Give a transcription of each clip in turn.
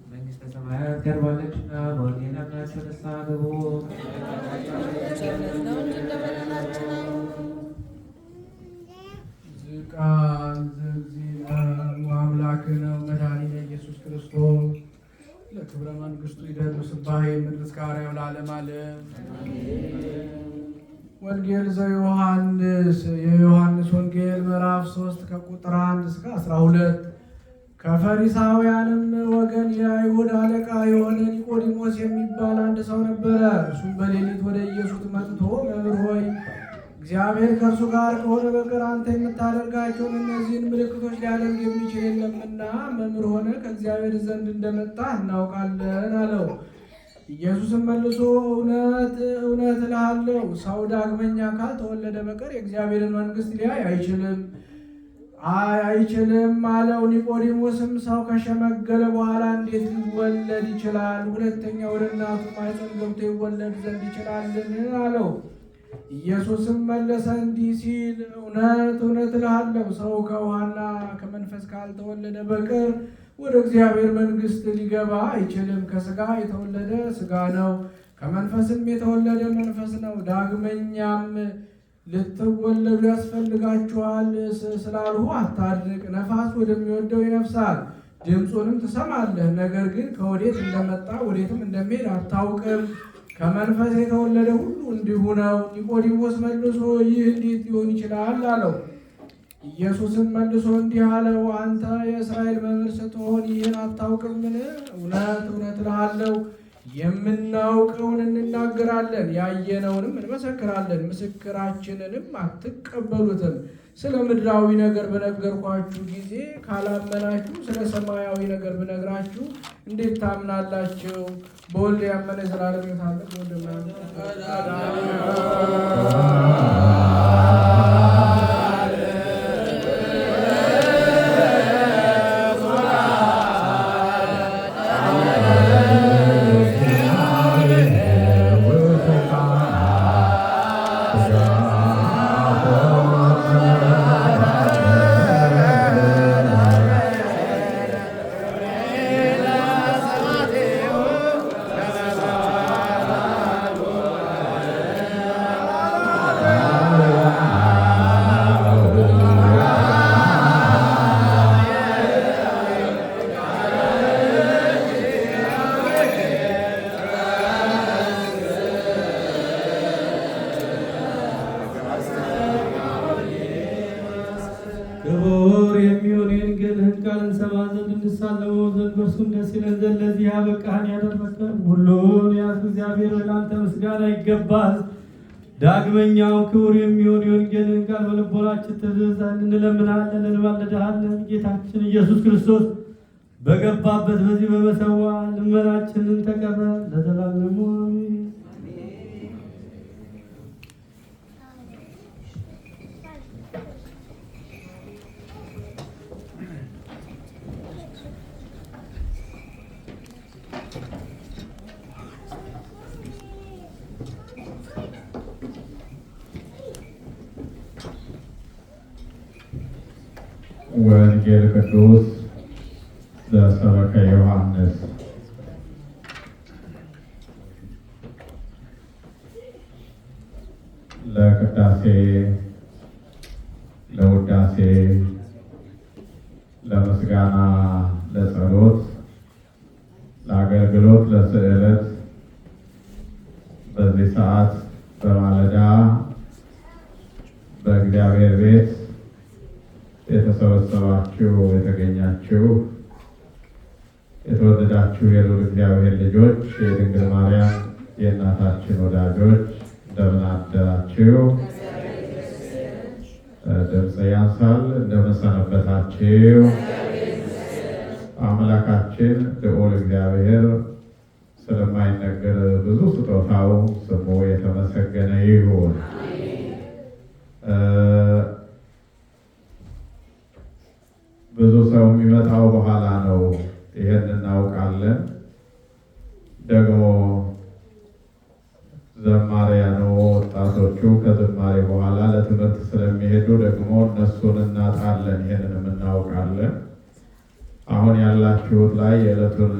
መንግሥተ ሰማያት ቀርባለችና በወንጌል አምናችሁ ንስሐ ግቡ። ቸርነት ነው እንጂ እንደ በደላችን አይሁን። ዝቃል ዘእግዚእነ ወአምላክነ መድኃኒነ ኢየሱስ ክርስቶስ ለክብረ መንግሥቱ ይደሉ ስባሄ ምድር እስከ አርያም ለዓለም ዓለም። ወንጌል ዘዮሐንስ የዮሐንስ ወንጌል ምዕራፍ 3 ከቁጥር 1 እስከ 12። ከፈሪሳውያንም ወገን የአይሁድ አለቃ የሆነ ኒቆዲሞስ የሚባል አንድ ሰው ነበረ። እርሱም በሌሊት ወደ ኢየሱስ መጥቶ መምህር ሆይ፣ እግዚአብሔር ከእርሱ ጋር ከሆነ በቀር አንተ የምታደርጋቸውን እነዚህን ምልክቶች ሊያደርግ የሚችል የለምና መምህር ሆነ ከእግዚአብሔር ዘንድ እንደመጣ እናውቃለን አለው። ኢየሱስም መልሶ እውነት እውነት እልሃለሁ፣ ሰው ዳግመኛ ካልተወለደ በቀር የእግዚአብሔርን መንግሥት ሊያይ አይችልም አይችልም አለው። ኒቆዲሞስም ሰው ከሸመገለ በኋላ እንዴት ሊወለድ ይችላል? ሁለተኛ ወደ እናቱ ማኅፀን ገብቶ ይወለድ ዘንድ ይችላልን? አለው። ኢየሱስም መለሰ እንዲህ ሲል፣ እውነት እውነት እልሃለሁ፣ ሰው ከውሃና ከመንፈስ ካልተወለደ በቀር ወደ እግዚአብሔር መንግሥት ሊገባ አይችልም። ከሥጋ የተወለደ ሥጋ ነው፣ ከመንፈስም የተወለደ መንፈስ ነው። ዳግመኛም ልትወለዱ ያስፈልጋችኋል ስላልሁ አታድንቅ። ነፋስ ወደሚወደው ይነፍሳል፣ ድምፁንም ትሰማለህ፣ ነገር ግን ከወዴት እንደመጣ ወዴትም እንደሚሄድ አታውቅም። ከመንፈስ የተወለደ ሁሉ እንዲሁ ነው። ኒቆዲሞስ መልሶ ይህ እንዴት ሊሆን ይችላል? አለው። ኢየሱስም መልሶ እንዲህ አለው፣ አንተ የእስራኤል መምህር ስትሆን ይህን አታውቅምን? እውነት እውነት እልሃለሁ የምናውቀውን እንናገራለን፣ ያየነውንም እንመሰክራለን፣ ምስክራችንንም አትቀበሉትም። ስለ ምድራዊ ነገር በነገርኳችሁ ጊዜ ካላመናችሁ ስለ ሰማያዊ ነገር ብነግራችሁ እንዴት ታምናላችሁ? በወልድ ያመነ የዘላለም ሕይወት አለው፣ በወልድ የማያምን ክቡር የሚሆን የወንጌልህን ቃል እንሰማ ዘንድ እንሳለመው ዘንድ በእርሱም ደስ ይለን ዘንድ ለዚህ ያበቃህን ያደረግከን ሁሉን ያዝ እግዚአብሔር ሆይ ለአንተ ምስጋና ይገባል። ዳግመኛው ክቡር የሚሆን የወንጌልህን ቃል በልቦናችን ትዝዝ ዘንድ እንለምንሃለን፣ እንማልድሃለን። ጌታችን ኢየሱስ ክርስቶስ በገባበት በዚህ በመሰዋ ልመናችንን ተቀበል ለዘላለሙ አሜን። ወንጌል ቅዱስ ዘሰበከ ዮሐንስ። ለቅዳሴ፣ ለውዳሴ፣ ለምስጋና፣ ለጸሎት፣ ለአገልግሎት፣ ለስዕለት በዚህ ሰዓት በማለዳ በእግዚአብሔር ቤት የተሰበሰባችሁ የተገኛችሁ የተወደዳችሁ የልዑል እግዚአብሔር ልጆች፣ የድንግል ማርያም የእናታችን ወዳጆች እንደምን አደራችሁ? ድምፅ ያንሳል። እንደምን ሰነበታችሁ? አምላካችን ልዑል እግዚአብሔር ስለማይነገር ብዙ ስጦታው ስሙ የተመሰገነ ይሁን። ብዙ ሰው የሚመጣው በኋላ ነው። ይሄን እናውቃለን። ደግሞ ዘማሪያኑ ወጣቶቹ ከዝማሬ በኋላ ለትምህርት ስለሚሄዱ ደግሞ እነሱን እናጣለን። ይሄንንም እናውቃለን። አሁን ያላችሁት ላይ የዕለቱን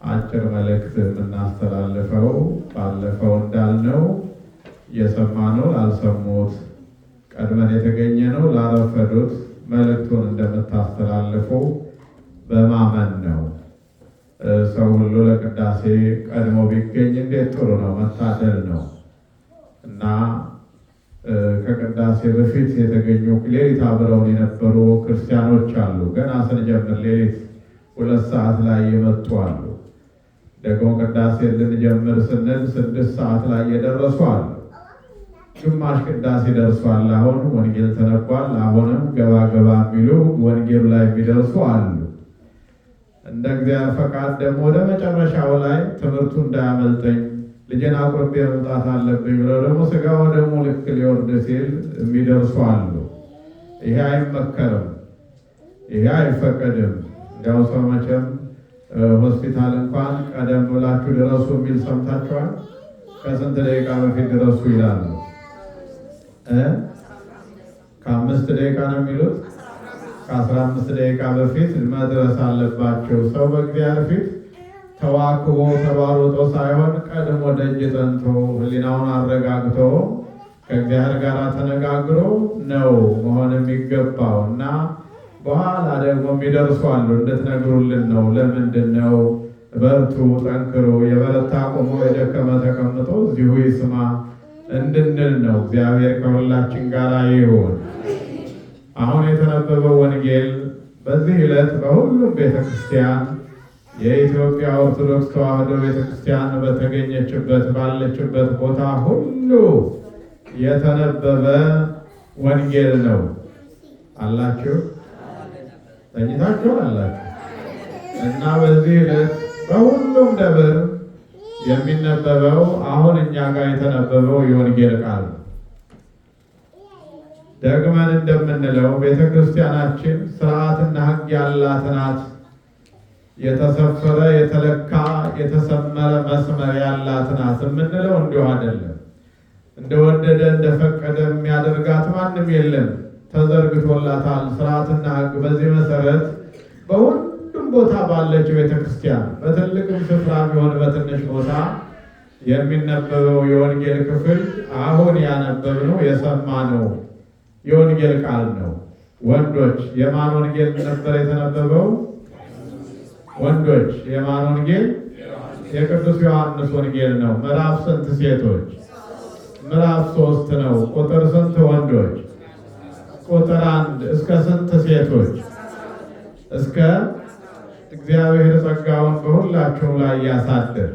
አጭር መልእክት የምናስተላልፈው ባለፈው እንዳልነው የሰማነው ላልሰሙት፣ ቀድመን የተገኘነው ላረፈዱት መልእክቱን እንደምታስተላልፉ በማመን ነው። ሰው ሁሉ ለቅዳሴ ቀድሞ ቢገኝ እንዴት ጥሩ ነው፣ መታደል ነው። እና ከቅዳሴ በፊት የተገኙ ሌሊት አብረውን የነበሩ ክርስቲያኖች አሉ። ገና ስንጀምር ሌሊት 2 ሰዓት ላይ የመጡ አሉ። ደግሞ ቅዳሴ ልንጀምር ስንል 6 ሰዓት ላይ የደረሱ አሉ። ግማሽ ቅዳሴ ደርሷል። አሁን ወንጌል ተነቧል። አሁንም ገባ ገባ የሚሉ ወንጌሉ ላይ የሚደርሱ አሉ። እንደ እግዚአብሔር ፈቃድ ደግሞ ወደ መጨረሻው ላይ ትምህርቱ እንዳያመልጠኝ ልጄን አቁርቤ መምጣት አለብኝ ብለው ደግሞ ስጋው ደግሞ ልክ ሊወርድ ሲል የሚደርሱ አሉ። ይሄ አይመከርም፣ ይሄ አይፈቀድም። እንዲያው ሰው መቼም ሆስፒታል እንኳን ቀደም ብላችሁ ድረሱ የሚል ሰምታችኋል። ከስንት ደቂቃ በፊት ድረሱ ይላሉ? ከ5 ደቂቃ ነው የሚሉት። ከ15 ደቂቃ በፊት መድረስ አለባቸው። ሰው በእግዚአብሔር ፊት ተዋክቦ ተሯሩጦ ሳይሆን ቀድሞ ደጅ ጠንቶ ሕሊናውን አረጋግቶ ከእግዚአብሔር ጋር ተነጋግሮ ነው መሆን የሚገባው እና በኋላ ደግሞ የሚደርሱ አሉ። እንድትነግሩልን ነው። ለምንድን ነው? በርቱ፣ ጠንክሩ፣ የበረታ ቆሞ የደከመ ተቀምጦ እዚሁ ይስማ እንድንል ነው። እግዚአብሔር ከሁላችን ጋር ይሁን። አሁን የተነበበው ወንጌል በዚህ ዕለት በሁሉም ቤተክርስቲያን የኢትዮጵያ ኦርቶዶክስ ተዋሕዶ ቤተክርስቲያን በተገኘችበት ባለችበት ቦታ ሁሉ የተነበበ ወንጌል ነው። አላችሁ ተኝታችሁ አላችሁ እና በዚህ ዕለት በሁሉም ደብር የሚነበበው አሁን እኛ ጋር የተነበበው የወንጌል ቃል ነው። ደግመን እንደምንለው ቤተክርስቲያናችን ስርዓትና ሕግ ያላት ናት። የተሰፈረ የተለካ የተሰመረ መስመር ያላት ናት የምንለው እንዲሁ አይደለም። እንደወደደ እንደፈቀደ የሚያደርጋት ማንም የለም። ተዘርግቶላታል ስርዓትና ሕግ። በዚህ መሰረት በሁሉም ቦታ ባለች ቤተክርስቲያን በትልቅም ስፍራ ቢሆን በትንሽ ቦታ የሚነበበው የወንጌል ክፍል አሁን ያነበብነው የሰማነው የወንጌል ቃል ነው። ወንዶች የማን ወንጌል ነበር የተነበበው? ወንዶች የማን ወንጌል? የቅዱስ ዮሐንስ ወንጌል ነው። ምዕራፍ ስንት ሴቶች? ምዕራፍ 3 ነው። ቁጥር ስንት ወንዶች? ቁጥር 1 እስከ ስንት ሴቶች? እስከ እግዚአብሔር ጸጋውን በሁላችሁም ላይ ያሳድር።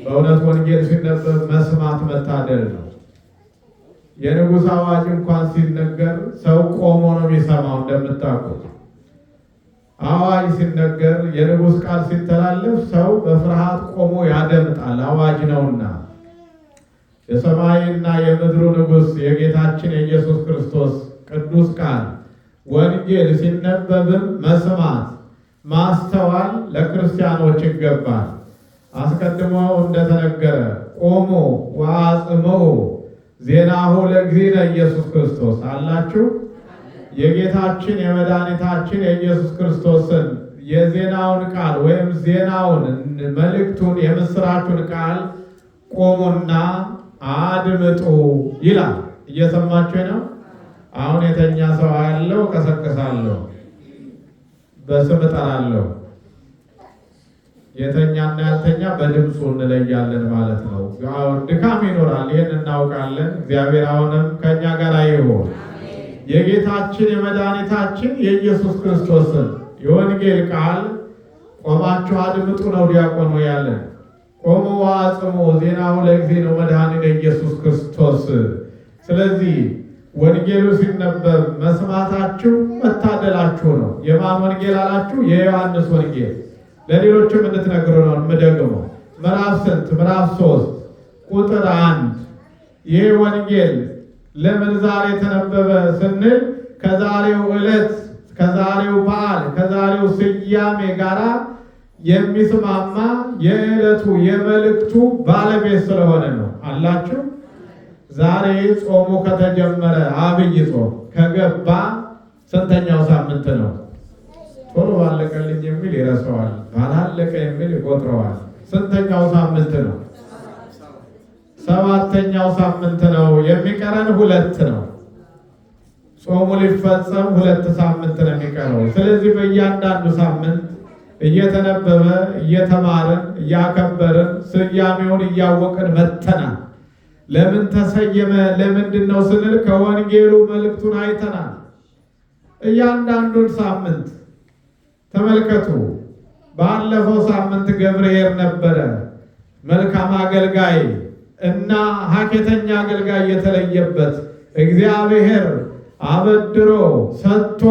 በእውነት ወንጌል ሲነበብ መስማት መታደል ነው። የንጉሥ አዋጅ እንኳን ሲነገር ሰው ቆሞ ነው የሚሰማው። እንደምታውቁት አዋጅ ሲነገር የንጉሥ ቃል ሲተላለፍ ሰው በፍርሃት ቆሞ ያደምጣል፣ አዋጅ ነውና። የሰማይና የምድሩ ንጉሥ የጌታችን የኢየሱስ ክርስቶስ ቅዱስ ቃል ወንጌል ሲነበብም መስማት ማስተዋል ለክርስቲያኖች ይገባል። አስቀድሞ እንደተነገረ ቆሙ ወአጽምዑ ዜናሁ ለእግዚእነ ኢየሱስ ክርስቶስ አላችሁ። የጌታችን የመድኃኒታችን የኢየሱስ ክርስቶስን የዜናውን ቃል ወይም ዜናውን መልእክቱን የምስራቹን ቃል ቆሙና አድምጡ ይላል። እየሰማችሁ ነው። አሁን የተኛ ሰው ያለው ቀሰቅሳለሁ፣ በስም እጠራለሁ። የተኛና ያልተኛ በድምፁ እንለያለን ማለት ነው። ድካም ይኖራል፣ ይህን እናውቃለን። እግዚአብሔር አሁንም ከእኛ ጋር ይሁን። የጌታችን የመድኃኒታችን የኢየሱስ ክርስቶስን የወንጌል ቃል ቆማችሁ አድምጡ ነው ዲያቆኑ ያለን። ቆሙ ወአጽምዑ ዜናሁ ለእግዚእነ መድኃኒነ ኢየሱስ ክርስቶስ። ስለዚህ ወንጌሉ ሲነበብ መስማታችሁ መታደላችሁ ነው። የማን ወንጌል አላችሁ? የዮሐንስ ወንጌል። ለሌሎችም እንድትነግሩ ነው የምደግመው። ምዕራፍ ስንት? ምዕራፍ 3 ቁጥር 1። ይህ ወንጌል ለምን ዛሬ ተነበበ ስንል ከዛሬው ዕለት ከዛሬው በዓል ከዛሬው ስያሜ ጋራ የሚስማማ የዕለቱ የመልእክቱ ባለቤት ስለሆነ ነው። አላችሁ። ዛሬ ጾሙ ከተጀመረ አብይ ጾም ከገባ ስንተኛው ሳምንት ነው? ቶሎ ባለቀልኝ የሚል ይረሳዋል፣ ባላለቀ የሚል ይቆጥረዋል። ስንተኛው ሳምንት ነው? ሰባተኛው ሳምንት ነው። የሚቀረን ሁለት ነው። ጾሙ ሊፈጸም 2 ሳምንት ነው የሚቀረው። ስለዚህ በእያንዳንዱ ሳምንት እየተነበበ እየተማርን እያከበርን ስያሜውን እያወቅን መተናል። ለምን ተሰየመ ለምንድን ነው ስንል ከወንጌሉ መልእክቱን አይተናል። እያንዳንዱን ሳምንት ተመልከቱ። ባለፈው ሳምንት ገብርኄር ነበረ፣ መልካም አገልጋይ እና ሀኬተኛ አገልጋይ የተለየበት፣ እግዚአብሔር አበድሮ ሰጥቶ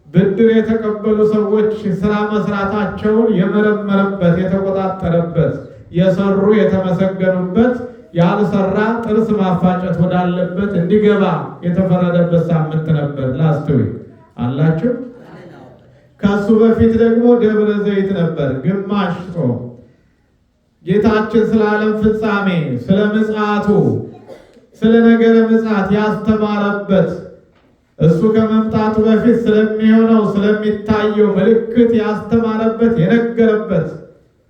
ብድር የተቀበሉ ሰዎች ስራ መስራታቸውን የመረመረበት የተቆጣጠረበት፣ የሰሩ የተመሰገኑበት፣ ያልሰራ ጥርስ ማፋጨት ወዳለበት እንዲገባ የተፈረደበት ሳምንት ነበር። Last week አላችሁ። ከሱ በፊት ደግሞ ደብረ ዘይት ነበር፣ ግማሽ ጾም። ጌታችን ስለ ዓለም ፍጻሜ፣ ስለ ምጽአቱ፣ ስለ ነገረ ምጽአት ያስተማረበት፣ እሱ ከመምጣቱ በፊት ስለሚሆነው ስለሚታየው ምልክት ያስተማረበት የነገረበት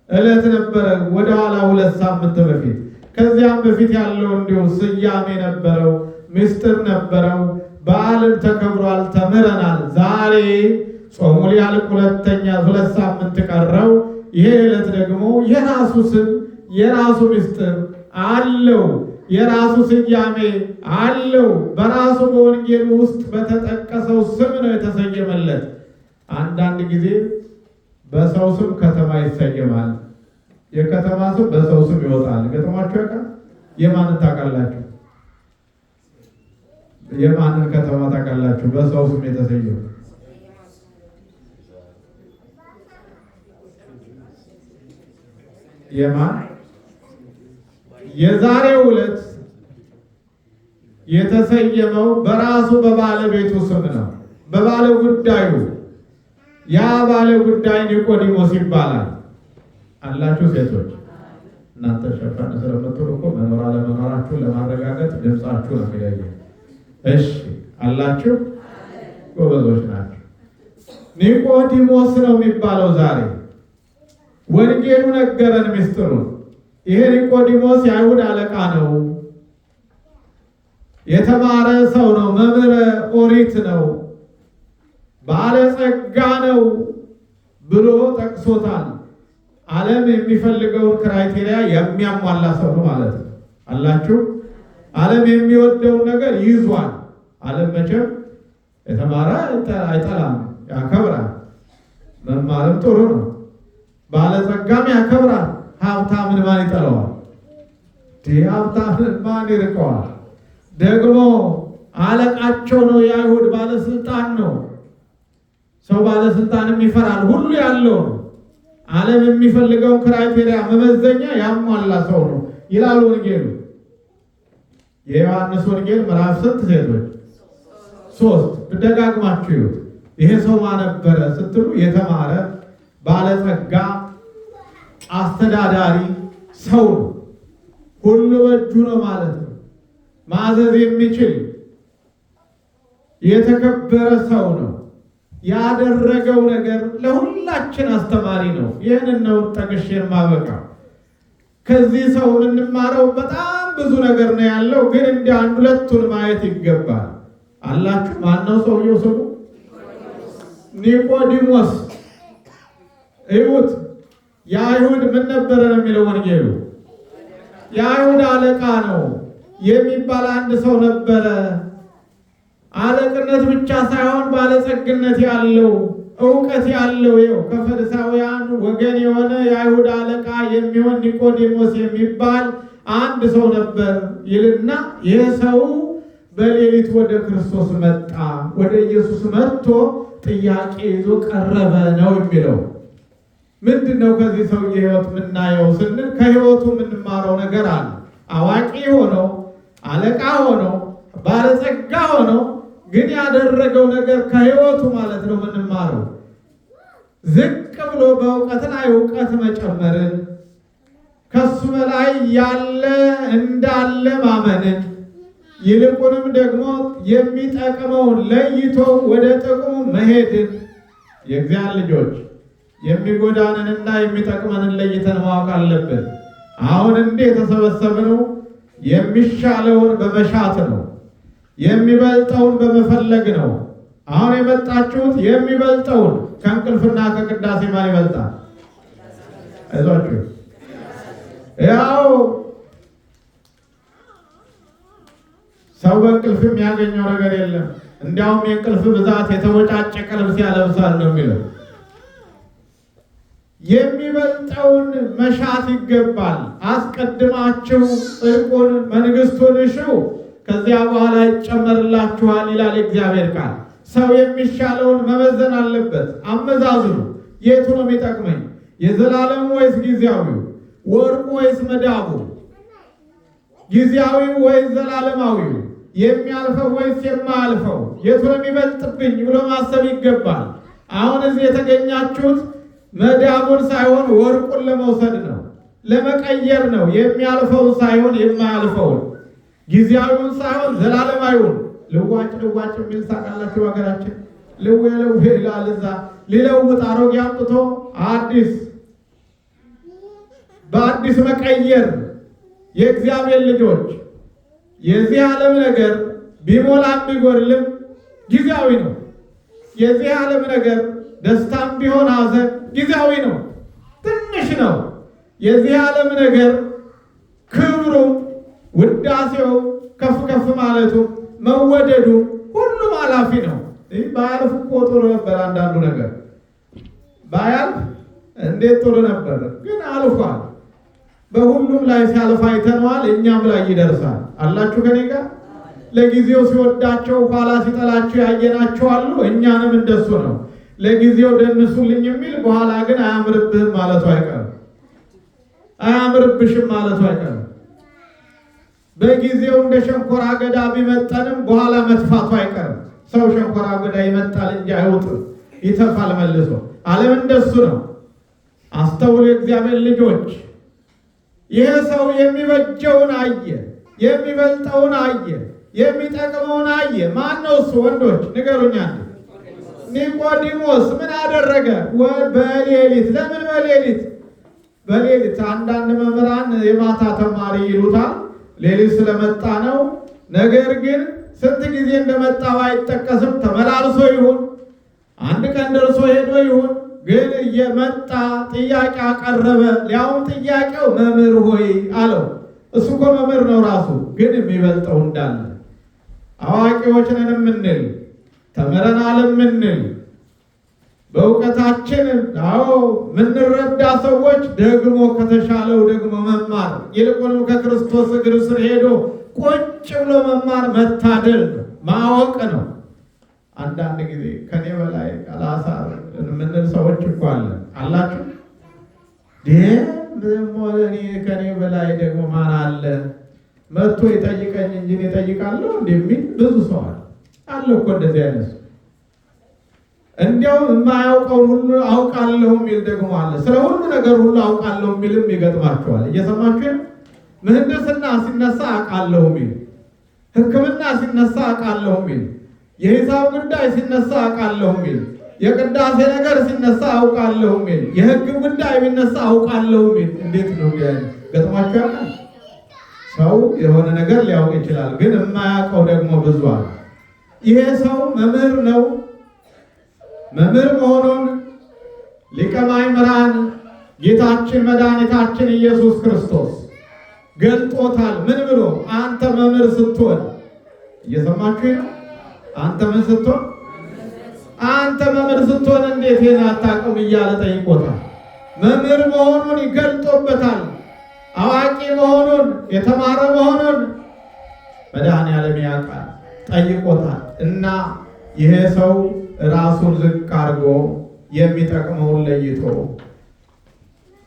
ዕለት ነበረ፣ ወደኋላ 2 ሳምንት በፊት። ከዚያም በፊት ያለው እንዲሁ ስያሜ ነበረው፣ ምስጢር ነበረው። በዓልን ተከብሯል፣ ተምረናል። ዛሬ ጾሙ ሊያልቅ 2 ሳምንት ቀረው። ይሄ ዕለት ደግሞ የራሱ ስም የራሱ ምስጢር አለው፣ የራሱ ስያሜ አለው። በራሱ በወንጌሉ ውስጥ በተጠቀሰው ስም ነው የተሰየመለት። አንዳንድ ጊዜ በሰው ስም ከተማ ይሰየማል። የከተማ ስም በሰው ስም ይወጣል። ገጥሟችሁ ያውቃል? የማንን ታውቃላችሁ? የማንን ከተማ ታውቃላችሁ? በሰው ስም የተሰየመ የማን? የዛሬው ዕለት የተሰየመው በራሱ በባለቤቱ ስም ነው፣ በባለ ጉዳዩ። ያ ባለ ጉዳይ ኒቆዲሞስ ይባላል። አላችሁ ሴቶች፣ እናንተ ሸፈን ስለምትሉ እኮ መኖር አለመኖራችሁን ለማረጋገጥ ድምጻችሁ ነው የሚለየው። እሺ አላችሁ፣ ጎበዞች ናችሁ። ኒቆዲሞስ ነው የሚባለው ዛሬ። ወንጌሉ ነገረን ምስጢሩን። ይሄ ኒቆዲሞስ የአይሁድ አለቃ ነው፣ የተማረ ሰው ነው፣ መምህረ ኦሪት ነው፣ ባለጸጋ ነው ብሎ ጠቅሶታል። ዓለም የሚፈልገውን criteria የሚያሟላ ሰው ነው ማለት ነው። አላችሁ፣ ዓለም የሚወደውን ነገር ይዟል። ዓለም መቼም የተማረ አይጠላም፣ ያከብራል። መማርም ጥሩ ነው። ባለጸጋም ያከብራል። ሀብታምን ማን ይጠላዋል? ሀብታምን ማን ይርቀዋል? ደግሞ አለቃቸው ነው፣ የአይሁድ ባለስልጣን ነው። ሰው ባለስልጣንም ይፈራል፣ ሁሉ ያለው ነው። ዓለም የሚፈልገውን criteria መመዘኛ ያሟላ ሰው ነው ይላል ወንጌሉ። የዮሐንስ ወንጌል ምዕራፍ ስንት ሴቶች? 3። ደጋግማችሁ ይዩት። ይሄ ሰው ማን ነበረ ስትሉ የተማረ ባለጸጋ አስተዳዳሪ ሰው ነው። ሁሉ በእጁ ነው ማለት ነው። ማዘዝ የሚችል የተከበረ ሰው ነው። ያደረገው ነገር ለሁላችን አስተማሪ ነው። ይህንን ነው ጠቅሼ የማበቃው። ከዚህ ሰው የምንማረው በጣም ብዙ ነገር ነው ያለው፣ ግን እንደ አንድ ሁለቱን ማየት ይገባል። አላችሁ፣ ማነው ሰውየው ስሙ? ኒቆዲሞስ። እዩት፣ የአይሁድ ምን ነበረ ነው የሚለው ወንጌሉ? የአይሁድ አለቃ ነው የሚባል አንድ ሰው ነበረ። አለቅነት ብቻ ሳይሆን ባለጸግነት ያለው እውቀት ያለው፣ ይኸው ከፈሪሳውያን ወገን የሆነ የአይሁድ አለቃ የሚሆን ኒቆዲሞስ የሚባል አንድ ሰው ነበር ይልና ይህ ሰው በሌሊት ወደ ክርስቶስ መጣ። ወደ ኢየሱስ መጥቶ ጥያቄ ይዞ ቀረበ ነው የሚለው። ምንድነው ከዚህ ሰውዬ ሕይወት የምናየው ስንል ከሕይወቱ የምንማረው ነገር አለ። አዋቂ ሆኖ አለቃ ሆኖ ባለጸጋ ሆኖ ግን ያደረገው ነገር ከሕይወቱ ማለት ነው የምንማረው። ዝቅ ብሎ በእውቀት ላይ እውቀት መጨመርን፣ ከሱ በላይ ያለ እንዳለ ማመንን፣ ይልቁንም ደግሞ የሚጠቅመውን ለይቶ ወደ ጥቅሙ መሄድን፣ የእግዚአብሔር ልጆች የሚጎዳንንና የሚጠቅመንን ለይተን ማወቅ አለብን። አሁን እንዲህ የተሰበሰብነው የሚሻለውን በመሻት ነው፣ የሚበልጠውን በመፈለግ ነው። አሁን የመጣችሁት የሚበልጠውን ከእንቅልፍና ከቅዳሴ ማን ይበልጣል? አይዟችሁ። ያው ሰው በእንቅልፍ የሚያገኘው ነገር የለም። እንዲያውም የእንቅልፍ ብዛት የተወጫጨቀ ልብስ ያለብሳል ነው የሚለው። የሚበልጠውን መሻት ይገባል። አስቀድማችሁ ጽድቁን መንግሥቱን እሹ፣ ከዚያ በኋላ ይጨመርላችኋል ይላል የእግዚአብሔር ቃል። ሰው የሚሻለውን መመዘን አለበት። አመዛዝኑ። የቱ ነው የሚጠቅመኝ? የዘላለሙ ወይስ ጊዜያዊው? ወርቁ ወይስ መዳቡ? ጊዜያዊው ወይስ ዘላለማዊው? የሚያልፈው ወይስ የማያልፈው? የቱ ነው የሚበልጥብኝ ብሎ ማሰብ ይገባል። አሁን እዚህ የተገኛችሁት መዳቡን ሳይሆን ወርቁን ለመውሰድ ነው፣ ለመቀየር ነው። የሚያልፈውን ሳይሆን የማያልፈውን፣ ጊዜያዊውን ሳይሆን ዘላለማዊውን። ልዋጭ ልዋጭ የሚል ታውቃላችሁ? ሀገራችን ልዌ ልዌ ይላል። እዛ ሊለውጥ አሮጌ አምጥቶ አዲስ በአዲስ መቀየር። የእግዚአብሔር ልጆች የዚህ ዓለም ነገር ቢሞላም ቢጎድልም ጊዜያዊ ነው። የዚህ ዓለም ነገር ደስታም ቢሆን ሐዘን ጊዜያዊ ነው፣ ትንሽ ነው። የዚህ ዓለም ነገር ክብሩ፣ ውዳሴው፣ ከፍ ከፍ ማለቱ፣ መወደዱ ሁሉም ኃላፊ ነው። ይህ ባያልፍ እኮ ጥሩ ነበር። አንዳንዱ ነገር ባያልፍ እንዴት ጥሩ ነበር፣ ግን አልፏል። በሁሉም ላይ ሲያልፍ አይተነዋል። እኛም ላይ ይደርሳል። አላችሁ ከኔ ጋር? ለጊዜው ሲወዳቸው ኋላ ሲጠላቸው ያየናቸው አሉ። እኛንም እንደሱ ነው። ለጊዜው ደንሱልኝ የሚል በኋላ ግን አያምርብህም ማለቱ አይቀርም፣ አያምርብሽም ማለቱ አይቀርም። በጊዜው እንደ ሸንኮራ አገዳ ቢመጠንም በኋላ መጥፋቱ አይቀርም። ሰው ሸንኮራ አገዳ ይመጣል እንጂ አይውጥም፣ ይተፋል መልሶ። ዓለም እንደሱ ነው። አስተውሉ የእግዚአብሔር ልጆች። ይህ ሰው የሚበጀውን አየ፣ የሚበልጠውን አየ፣ የሚጠቅመውን አየ። ማን ነው እሱ? ወንዶች ንገሩኛ። ኒቆዲሞስ ምን አደረገ? በሌሊት። ለምን በሌሊት? በሌሊት አንዳንድ መምህራን የማታ ተማሪ ይሉታል። ሌሊት ስለመጣ ነው። ነገር ግን ስንት ጊዜ እንደመጣ አይጠቀስም። ተመላልሶ ይሁን አንድ ቀን ደርሶ ሄዶ ይሁን ግን እየመጣ ጥያቄ አቀረበ። ሊያውም ጥያቄው መምህር ሆይ አለው። እሱ እኮ መምህር ነው ራሱ፣ ግን የሚበልጠው እንዳለ አዋቂዎች ነን የምንል ተምረናል የምንል በእውቀታችን አዎ ምንረዳ ሰዎች ደግሞ ከተሻለው ደግሞ መማር ይልቁንም ከክርስቶስ እግር ስር ሄዶ ቁጭ ብሎ መማር መታደል ነው፣ ማወቅ ነው። አንዳንድ ጊዜ ከኔ በላይ አላሳር የምንል ሰዎች እኮ አለን። አላችሁ? ደግሞ እኔ ከኔ በላይ ደግሞ ማን አለ መጥቶ ይጠይቀኝ እንጂ እኔ እጠይቃለሁ እንደሚል ብዙ ሰው አለ። አለ እኮ እንደዚህ አይነት ሰው። እንዲያው የማያውቀውን ሁሉ አውቃለሁ የሚል ደግሞ አለ። ስለ ሁሉ ነገር ሁሉ አውቃለሁ የሚልም ይገጥማቸዋል። እየሰማችሁ ምህንድስና ሲነሳ አውቃለሁ የሚል፣ ሕክምና ሲነሳ አውቃለሁ የሚል፣ የሂሳብ ጉዳይ ሲነሳ አውቃለሁ የሚል፣ የቅዳሴ ነገር ሲነሳ አውቃለሁ የሚል፣ የሕግ ጉዳይ ቢነሳ አውቃለሁ የሚል እንዴት ነው ገጥሟቸው ያውቃል? ሰው የሆነ ነገር ሊያውቅ ይችላል፣ ግን የማያውቀው ደግሞ ብዙ አለ። ይሄ ሰው መምህር ነው። መምህር መሆኑን ሊቀ ማእምራን ጌታችን መድኃኒታችን ኢየሱስ ክርስቶስ ገልጦታል። ምን ብሎ? አንተ መምህር ስትሆን፣ እየሰማችሁ ነው። አንተ ምን ስትሆን? አንተ መምህር ስትሆን እንዴት ይሄን አታውቅም እያለ ጠይቆታል። መምህር መሆኑን ይገልጦበታል። አዋቂ መሆኑን የተማረ መሆኑን መድኃኔዓለም ያውቃል፣ ጠይቆታል። እና ይሄ ሰው ራሱን ዝቅ አድርጎ የሚጠቅመውን ለይቶ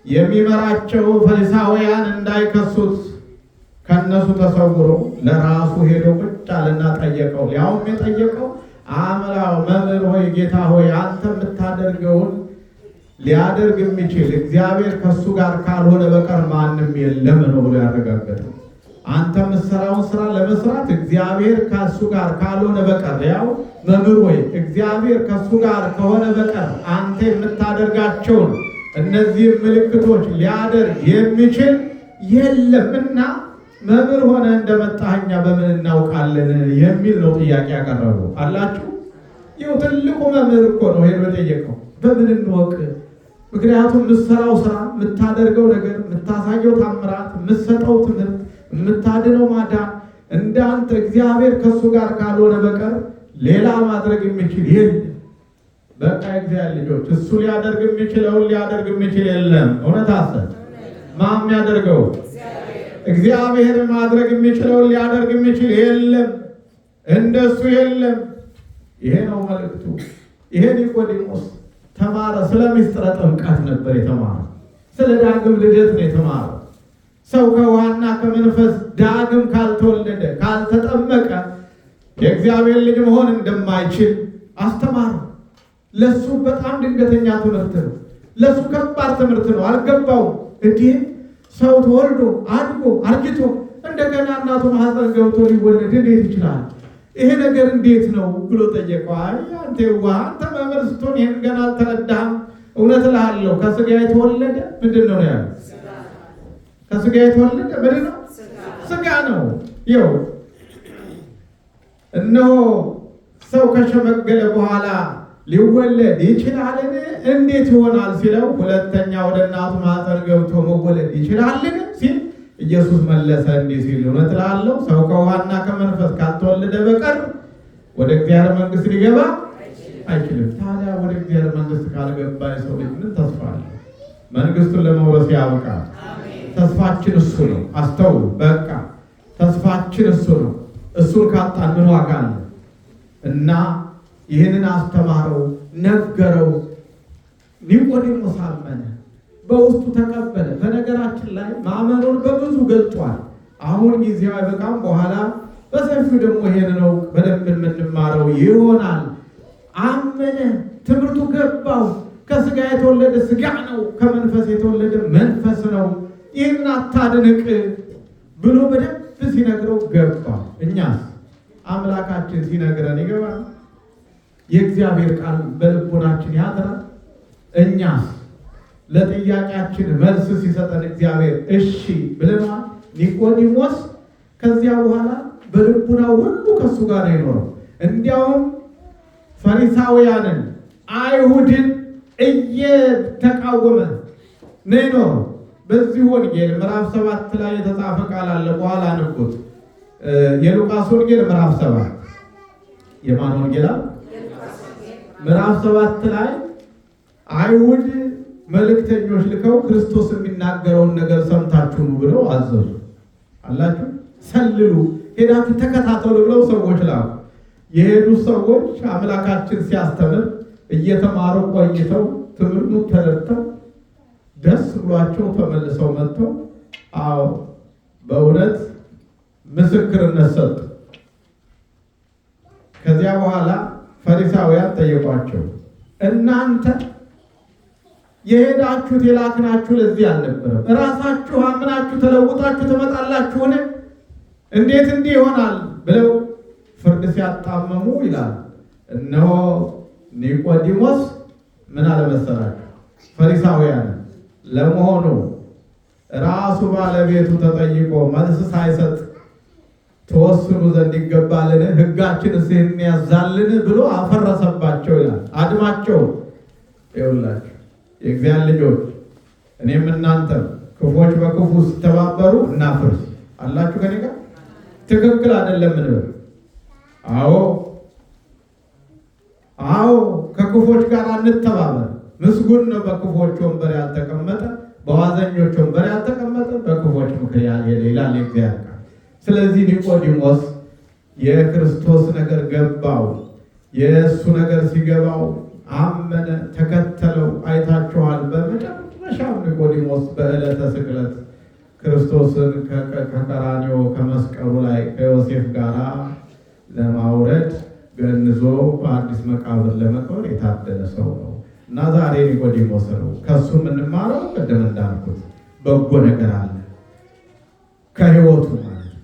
የሚመራቸው ፈሪሳውያን እንዳይከሱት ከነሱ ተሰውሮ ለራሱ ሄዶ ቁጭ አለና ጠየቀው። ሊያውም የጠየቀው አምላው መምህር ሆይ ጌታ ሆይ አንተ የምታደርገውን ሊያደርግ የሚችል እግዚአብሔር ከሱ ጋር ካልሆነ በቀር ማንም የለም ነው ብሎ ያረጋገጠው። አንተ የምትሰራውን ስራ ለመስራት እግዚአብሔር ከእሱ ጋር ካልሆነ በቀር፣ ያው መምህር ወይ እግዚአብሔር ከእሱ ጋር ከሆነ በቀር አንተ የምታደርጋቸውን እነዚህም ምልክቶች ሊያደርግ የሚችል የለምና መምህር ሆነ እንደመጣህ እኛ በምን እናውቃለን የሚል ነው ጥያቄ ያቀረቡ አላችሁ። ይኸው ትልቁ መምህር እኮ ነው ሄዶ የጠየቀው፣ በምን እንወቅ? ምክንያቱም የምትሰራው ስራ፣ የምታደርገው ነገር፣ የምታሳየው ታምራት፣ የምትሰጠው ትምህርት፣ የምታድነው ማዳን እንዳንተ እግዚአብሔር ከእሱ ጋር ካልሆነ በቀር ሌላ ማድረግ የሚችል የለም። በቃ የእግዚአብሔር ልጆች እሱ ሊያደርግ የሚችለውን ሊያደርግ የሚችል የለም። እውነት አሰብ ማን የሚያደርገው? እግዚአብሔር ማድረግ የሚችለውን ሊያደርግ የሚችል የለም፣ እንደሱ የለም። ይሄ ነው መልእክቱ። ይሄ ኒቆዲሞስ ተማረ። ስለ ምስጢረ ጥምቀት ነበር የተማረ። ስለ ዳግም ልደት ነው የተማረው። ሰው ከውሃና ከመንፈስ ዳግም ካልተወለደ ካልተጠመቀ የእግዚአብሔር ልጅ መሆን እንደማይችል አስተማረው። ለሱ በጣም ድንገተኛ ትምህርት ነው። ለሱ ከባድ ትምህርት ነው። አልገባውም። እንዲህ ሰው ተወልዶ አድጎ አርጅቶ እንደገና እናቱ ማህፀን ገብቶ ሊወለድ እንዴት ይችላል? ይሄ ነገር እንዴት ነው ብሎ ጠየቀው። አይ አንተ የዋህ፣ አንተ መምህር ስትሆን ይህን ገና አልተረዳህም። እውነት እልሃለሁ ከስጋ የተወለደ ምንድን ነው ያለው? ከስጋ የተወለደ ምንድን ነው? ስጋ ነው። ይኸው እነሆ ሰው ከሸመገለ በኋላ ሊወለድ ይችላልን? እንዴት ይሆናል ሲለው፣ ሁለተኛ ወደ እናቱ ማህፀን ገብቶ መወለድ ይችላልን ሲል ኢየሱስ መለሰ እንዲህ ሲል፣ እውነት እልሃለሁ ሰው ከውሃና ከመንፈስ ካልተወለደ በቀር ወደ እግዚአብሔር መንግሥት ሊገባ አይችልም። ታዲያ ወደ እግዚአብሔር መንግሥት ካልገባ የሰው ልጅ ምን ተስፋ አለ? መንግሥቱን ለመውረስ ያብቃል። ተስፋችን እሱ ነው። አስተውሉ። በቃ ተስፋችን እሱ ነው። እሱን ካጣን ምን ዋጋ አለ? እና ይህንን አስተማረው፣ ነገረው። ኒቆዲሞስ አመነ፣ በውስጡ ተቀበለ። በነገራችን ላይ ማመኑን በብዙ ገልጧል። አሁን ጊዜው አይበቃም። በኋላ በሰፊው ደግሞ ይሄን ነው በደንብ የምንማረው ይሆናል። አመነ፣ ትምህርቱ ገባው። ከስጋ የተወለደ ስጋ ነው፣ ከመንፈስ የተወለደ መንፈስ ነው። ይህን አታድንቅ ብሎ በደንብ ሲነግረው ገባ። እኛስ አምላካችን ሲነግረን ይገባል? የእግዚአብሔር ቃል በልቦናችን ያድራል? እኛስ ለጥያቄያችን መልስ ሲሰጠን እግዚአብሔር እሺ ብለናል? ኒቆዲሞስ ከዚያ በኋላ በልቡናው ሁሉ ከእሱ ጋር ነው የኖረው። እንዲያውም ፈሪሳውያንን አይሁድን እየተቃወመ ነው የኖረው። በዚህ ወንጌል ምዕራፍ 7 ላይ የተጻፈ ቃል አለ። በኋላ ንቁት። የሉቃስ ወንጌል ምዕራፍ 7 የማን ወንጌል? ምዕራፍ 7 ላይ አይሁድ መልእክተኞች ልከው ክርስቶስ የሚናገረውን ነገር ሰምታችሁ ኑ ብለው አዘዙ። አላችሁ ሰልሉ፣ ሄዳችሁ ተከታተሉ ብለው ሰዎች ላኩ። የሄዱ ሰዎች አምላካችን ሲያስተምር እየተማሩ ቆይተው ትምህርቱ ተረድተው ደስ ብሏቸው ተመልሰው መጥተው አዎ በእውነት ምስክርነት ሰጡ። ከዚያ በኋላ ፈሪሳውያን ጠየቋቸው፣ እናንተ የሄዳችሁት የላክናችሁ ለዚህ አልነበረም፣ እራሳችሁ አምናችሁ ተለውጣችሁ ትመጣላችሁን? እንዴት እንዲህ ይሆናል ብለው ፍርድ ሲያጣመሙ ይላል። እነሆ ኒቆዲሞስ ምን አለመሰላችሁ? ፈሪሳውያን ለመሆኑ ራሱ ባለቤቱ ተጠይቆ መልስ ሳይሰጥ ተወስኑ ዘንድ ይገባልን? ሕጋችንስ ይህን ያዛልን? ብሎ አፈረሰባቸው ይላል። አድማቸው ይኸውላችሁ የእግዚአብሔር ልጆች እኔም እናንተም ክፉዎች በክፉ ሲተባበሩ እናፍርስ። አላችሁ ከኔ ጋር? ትክክል አይደለም እንበል። አዎ አዎ፣ ከክፉዎች ጋር አንተባበር። ምስጉን ነው በክፉዎች ወንበር ያልተቀመጠ፣ በዋዘኞች ወንበር ያልተቀመጠ፣ በክፉዎች ምክር ያልሄደ ይላል የእግዚአብሔር ቃል። ስለዚህ ኒቆዲሞስ የክርስቶስ ነገር ገባው። የእሱ ነገር ሲገባው አመነ፣ ተከተለው። አይታችኋል። በመጨረሻም ኒቆዲሞስ በዕለተ ስቅለት ክርስቶስን ከቀራንዮ ከመስቀሉ ላይ ከዮሴፍ ጋር ለማውረድ ገንዞ በአዲስ መቃብር ለመቅበር የታደለ ሰው ነው እና ዛሬ ኒቆዲሞስ ነው። ከእሱ የምንማረው ቅድም እንዳልኩት በጎ ነገር አለ ከሕይወቱ ማለት ነው።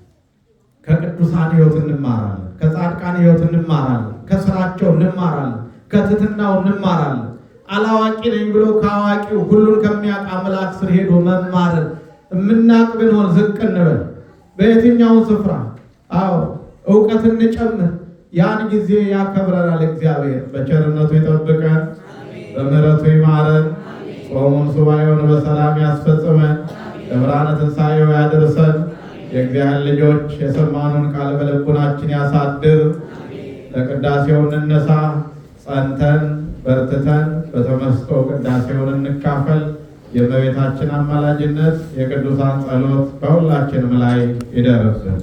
ከቅዱሳን ሕይወት እንማራለን፣ ከጻድቃን ሕይወት እንማራለን፣ ከስራቸው እንማራለን፣ ከትሕትናው እንማራለን። አላዋቂ ነኝ ብሎ ከአዋቂው ሁሉን ከሚያውቅ አምላክ ስር ሄዶ መማርን የምናቅ ብንሆን ዝቅ እንበል። በየትኛውን ስፍራ አዎ እውቀት እንጨምር። ያን ጊዜ ያከብረናል እግዚአብሔር። በቸርነቱ ይጠብቀን፣ በምሕረቱ ይማረን፣ ጾሙን ሱባኤውን በሰላም ያስፈጽመን፣ ለብርሃነ ትንሣኤው ያደርሰን። የእግዚአብሔር ልጆች የሰማነውን ቃል በልቡናችን ያሳድር። ለቅዳሴው እንነሳ፣ ጸንተን በርትተን በተመስጦ ቅዳሴውን እንካፈል። የእመቤታችን አማላጅነት የቅዱሳን ጸሎት በሁላችንም ላይ ይደርብን።